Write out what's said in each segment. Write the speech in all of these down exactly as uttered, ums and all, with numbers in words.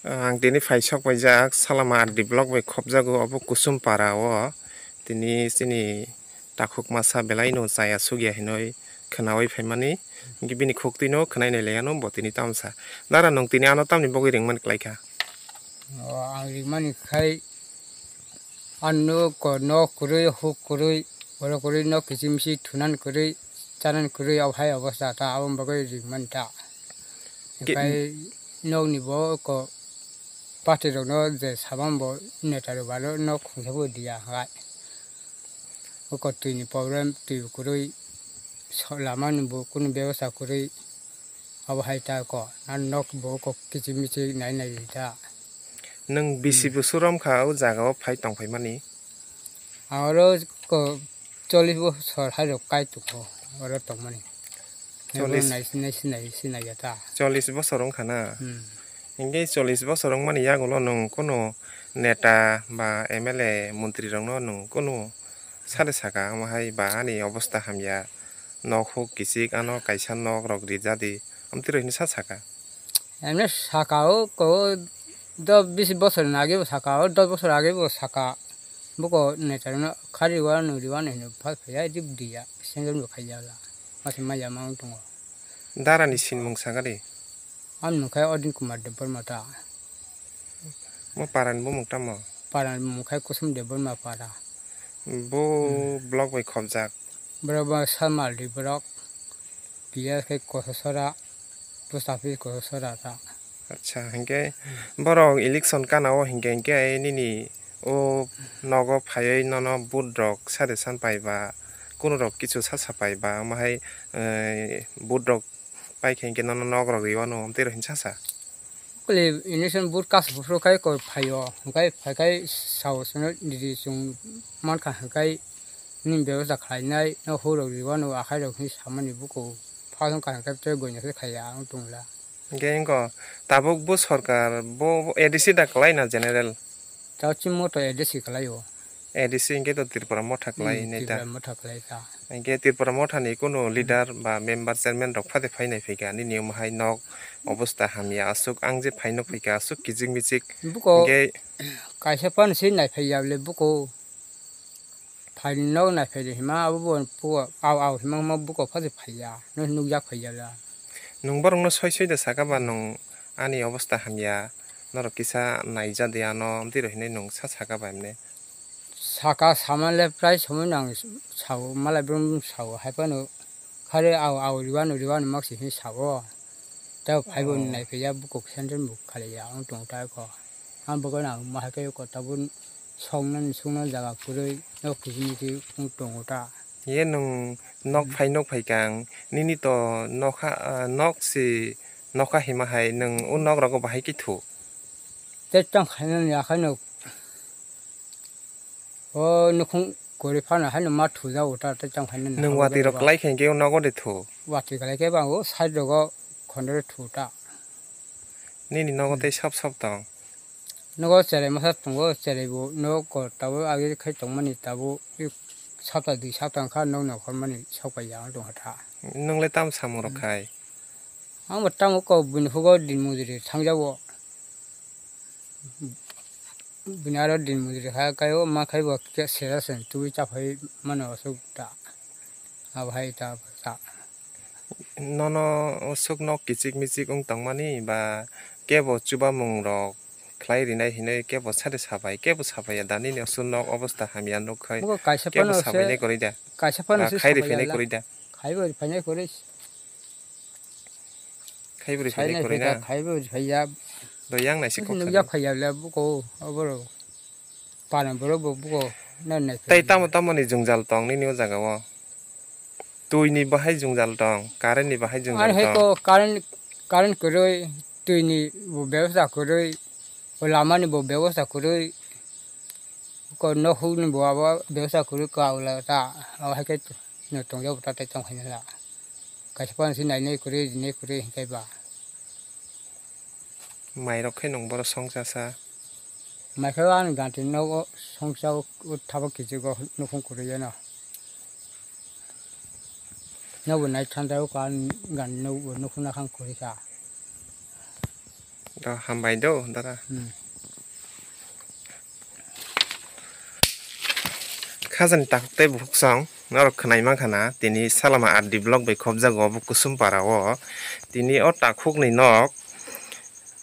Ang tini phai sok paijak, Salama R D block bai khopjago, obo Kusum para o. Tini chini takhuk masa belai no chaya sugya hinwi khwnawi phaimani. Hinkhe bini khuk twi no khwnai nai lai ano bo tini tamsa. Dara nwng tini ano tamni bagwi ringmani kwlai kha? O, ang ringmani khai, ano ko nok kwrwi, huk kwrwi, borok kwrwi, nok kiching miching thunan kwrwi, chanan kwrwi, o hai obosta ta, aboni bagwi ringmani ta. Ke- Khai nokni bo ko party rokno je saman bo neta rok balo nok khungsa bo diya hai. Oko twi ni problem, twi bo kwrwi, so-, lama ni bo kunu bebosta kwrwi, abo hai ta ko, na nok bo ko kiching miching nai nai ta. Nwng bisi Hmm. bosor wng kha o jaga o phai tong phai mani? Ang oro ko chollish bosor hai rok kai tongo, oro tong mani. Chollish. Nai sinai, sinai, sinai ya ta. Chollish bosor wng kha na? Hmm. Hinkhe chollish bosor wng mani yagulo nwng kunu neta ba M L A montri rokno nwng kunu sade saka, omo hai ba ani obosta hamya, nok huk kichik, ano kaisa nok rok rijadi, amtwi rok hinwi sa saka. Emne saka o ko dos bis bosor ni age bo saka o, dos bosor age bo saka, buko neta rokno khari wa nuri wa hinwi phal phaiya, rib diya, sengel bo khaiya la, masa maya ma wng tongo. Dara ni sinmung saka di. Ani mung khai Odin Kumar Debbarma ta. Mo para ni bumung tamo? Para ni bumung khai Kusum Debbarma para. Bo Hmm. block bai khopjak. Borok bo Salma Aldi borok. P S khai Kosasora. Post office Kosasora ta. Acha, hinkhe Hmm. borok election kana o hinkhe, hinkhe nini o nogo phaiwi nono vote rok sade san pai ba, kunu rok kichu sa sa pai ba, omo hai, eh, vote rok pai khe hinkhe nono nok rok riwano, amtwi rok hinsa sa. Kle election vote kasu phuru khai ko phaio, hinkhe phai khai sao sono didi chwng mankha hinkhe nini bebosta khlainai, no huk rok riwano, akhai rok hinwi samani buko phasong kha hinkhe tei goino khe khaiya wng tongla. Hinkhe wngkha tabuk bo sorkar bo, bo A D C da kwlai na general? Tao chini moto A D C kwlai o. A D C hinkhe to Tripura motha kwlai Hmm, hinwi ta? Tripura motha kwlai ta. Hinkhe Tripura motha ni kunu leader ba member chairman rok phade phai nai phaikha nini omo hai nok obosta hamya aswk ang je phai nuk phaikha aswk kichik michik. Buko hinkhe kaisa phano se nai phaiya le buko. Phaini nok nai phaidi hima abo bo puo au au hima hima buko phase phaiya, no nukjak phaiya la. Nwng borokno soi soi da saka ba nwng ani obosta hamya, norok kisa naija de ano, amtwi rok hinwi nwng sa saka ba emne? Saka sama le prai somoi no ang sao, malai brum sao, hai phano khare au au riwano riwano mak se hinwi sao. Tei phaibo Oh. nai phaiya buko sentence bo khalaiya ang tong ta ko. Ang bagwi ang ma hai khe ko tabun songna songna jaga kwrwi nok kiching miching wng tongo ta. Ye nwng nok Hmm. phai nok phai kang nini to nokha, ah, nok si nokha hima hai nwng o nok rogo bahai khe thu? Tei tang khainani akhai no o nukhung kwrwi phano haino ma thujago ta tei tang khainani. Nwng watwi rok kwlai khe hinkhe o nogo de thu? Watwi kwlai khe bang o side rogo khondoro thu ta. Nini nogo Hmm. tei sop sop tong? Nogo cherai masa tongo, cherai bo nogo tabuk agi khai tongmani tabuk sapta dui sapta wngkha nog nokhormani sokpaiya wng tongkha ta. Nwng le tamo samung rok khai? Ang bo tamo kok bini hugo din mujuri thangjago. Bini aro din mujuri kha kai o ma khai bo sera sen tubui chaphai mano aswk ta. Abo hai ta sa. Nono aswk nok kichik michik wng tongmani ba kebo chubamung rok khlai rinai hinwi kebo sade sabai, kebo sabai ya da nini aswk nok obosta hamya nuk khai. Bo kaisa kebo phano se, sabai nai kwrwi da? Kaisa phano ba se khai ri sabai phinai ya la. Kwrwi da? Khai bo phainai kwrwi. Khai bo ri phainai kwrwi na? Khai bo ri phaiya. Do yang nai se kok nukya sadi. Phaiya le buko aboro. Para borok bo buko nai nai phaiya. Tei tamo tamo ni jwngjal tong nini o jaga o? Twi ni bahai jwngjal tong, current ni bahai jwngjal tong. Ani hai ko current, current kwrwi, twi ni bo bebosta kwrwi, o lama ni bo bebosta kwrwi, ko nok huk ni bo abo bebosta kwrwi ka ula ta, abo hai khe no tong jak ta tei tong khaina la. Kaisa phano se nai nai kwrwi, ri nai kwrwi hinkhe ba. Mai rok khe nwng boro songcha sa? Mai khe ani ganti nogo songcha o, o thabo kichik o nukhung kwrwi yeno. Nobo nai thansa o ka gan nogo nukhung nakhang kwrwi kha. To hambai do dara. Khajani takhuk tei bukhuk song norok khwnai mankha na, tini salama R D block bai khobjago obo Kusum para o. Tini o takhuk ni nok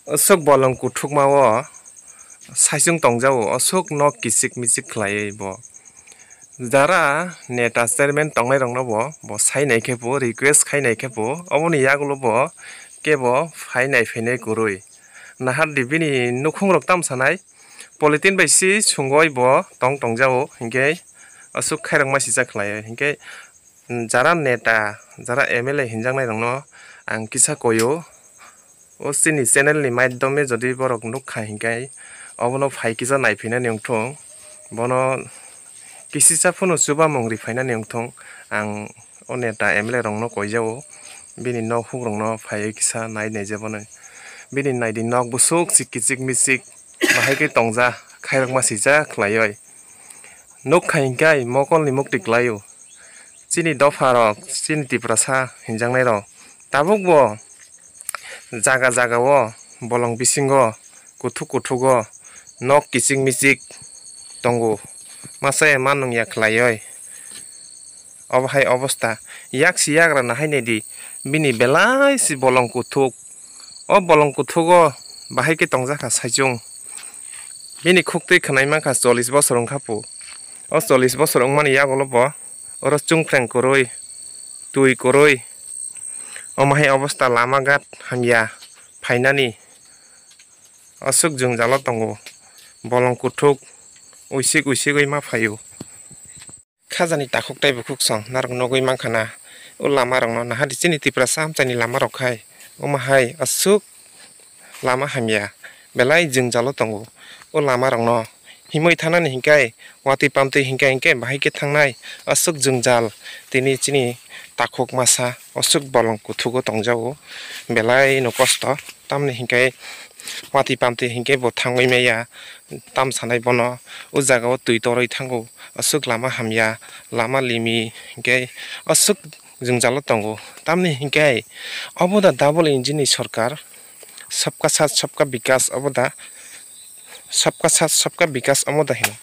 aswk bolong kuthukma o saichung tongjago, aswk nok kichik michik khlaiwi bo. Jara neta chairman tongnai rokno bo, bo sai nai khe bo, request khai nai khe bo, oboni yagulo bo kebo phai nai phainai kwrwi. Nahardi bini nukhung rok tam sanai, polythene bai si sungwi bo tong tongjago, hinkhe aswk khairokma sijak khlai o. Hinkhe jara neta, jara M L A hinjaknai rokno ang kisa koi o, o chini channel ni maidome jodi borok nukha hinkhe obono phai kisa naiphainani wngthung, bono kisisa phano chubamung riphainani wngthung. Ang o neta M L A rokno koijao, bini nok huk rokno phaiwi kisa nai naijabonai. Bini naidi nok bwswk chik kichik michik bahai khe tongja, khairokma sijak khlaiwi. Nukha hinkhe mokolni mukti kwlaio. Chini dopharok, chini Tiprasa hinjaknairok tabukbo jaga jaga o bolong bisingo kuthuk kuthuk o nok kichik michik tongo. Masa ya ma nung ya khlaioi. Obo hai obosta. Yak si yagra na hai naidi. Bini belai si bolong kuthuk. O bolong kuthugo bahai khe tongjakha saichung. Bini khuktwi khwnai mankha chollish bosor wngkha pu. O chollish bosor wngmani yagulo bo oro chungphreng kwrwi, twi kwrwi. Omo hai obosta lama ghat hamya phainani aswk jwngjalo tongo. Bolong kuthuk uisik uisigwi ma phaio. Khajani takhuk tei bukhuk song norok nugwi mankha na, o lama rokno nahardi chini Tiprasa amchaini lama rok khai, omo hai aswk lama hamya belai jwngjalo tongo. O lama rokno himwi thanani hinkhe, watwi pamtwi hinkhe hinkhe bahai khe thangnai aswk jwngjal. Tini chini takhuk masa aswk bolong kuthugo tongjago, belai no kosto. Tamni hinkhe watwi pamtwi hinkhe bo thangwi maya, tam sanai bono o jaga o twi torwi thango, aswk lama hamya, lama limi hinkhe aswk jwngjalo tongo. Tamni hinkhe obo da double engine ni sorkar, sabka sath sabka bikas obo da, sabka sath sabka bikas omo da hino.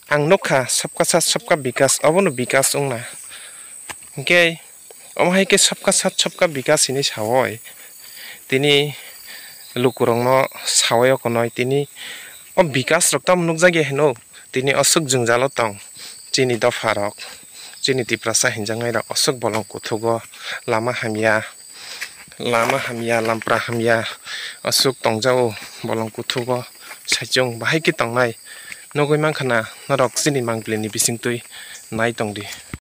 Ang nukha sabka sath sabka bikas, obono bikas wngna. Hinkhe omo hai khe sabka sath sabka bikas hinwi sawoi. Tini lukurokno sawoi o konoi tini o bikas rok tamo nukjakya hino. Tini aswk jwngjalo tong chini dopharok, chini Tiprasa hinjaknairok aswk bolong kuthugo, lama hamya. Lama hamya, lampra hamya, aswk tongjago bolong kuthugo, saichung bahai khe tongnai. Nugwi mankha na norok chini mangpili ni bisingtwi nai tongdi.